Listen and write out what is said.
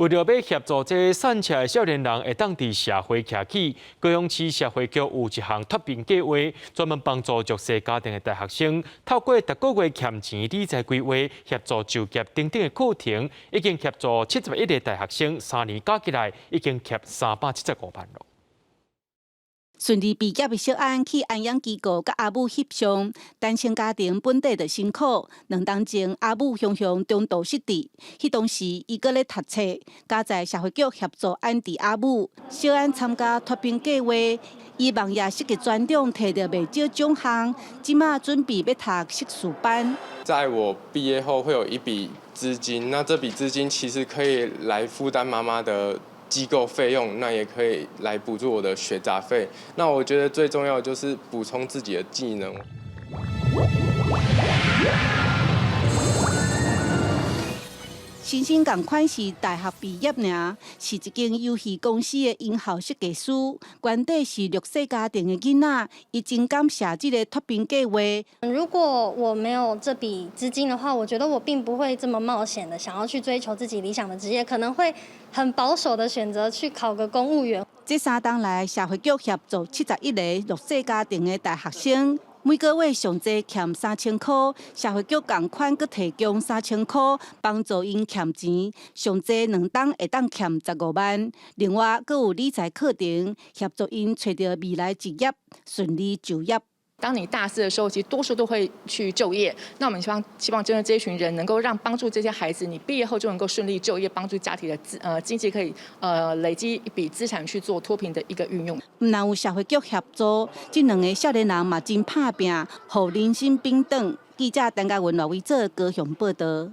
為著欲協助這散赤的少年人會當佇社會徛起，高雄市社會局有一項脫貧計劃，專門幫助弱勢家庭的大學生，透過逐個月欠錢理財規劃，協助就業等等的課程，已經協助71個大學生，3年加起來已經欠375萬囉。順利畢業的小安去安養機構佮阿母翕相，單親家庭本底就辛苦。2冬前阿母雄雄中度失智，彼當時伊閣咧讀冊，佳哉社會局協助安置阿母。小安參加脫貧計劃，伊網頁設計專長提著袂少獎項，這馬準備欲讀碩士班。在我畢業後會有一筆資金，那這筆資金其實可以來負擔媽媽的機構費用，那也可以來補助我的學雜費。那我覺得最重要的就是補充自己的技能。新生仝款是大學畢業爾，是一間遊戲公司的音效設計師，原底是弱勢家庭的囡仔，伊真感謝這個脫貧計劃。如果我沒有這筆資金的話，我覺得我並不會這麼冒險的想要去追求自己理想的職業，可能會很保守的選擇去考個公務員。這3冬來，社會局協助71個弱勢家庭的大學生，每個月上濟欠3000箍，社會局仝款閣提供三千箍幫助𪜶欠錢，上濟2冬會當欠15萬。另外，閣有理財課程協助𪜶揣著未來職業，順利就業。當你大四的時候，其實多數都會去就業。那我們希望針對這一群人，能夠讓幫助這些孩子，你畢業後就能夠順利就業，幫助家庭的經濟可以累積一筆資產去做脫貧的一個運用。毋但有社會局協助，這兩个少年人嘛真拍拚，予人生平等。記者陳嘉文、羅維哲高雄報道。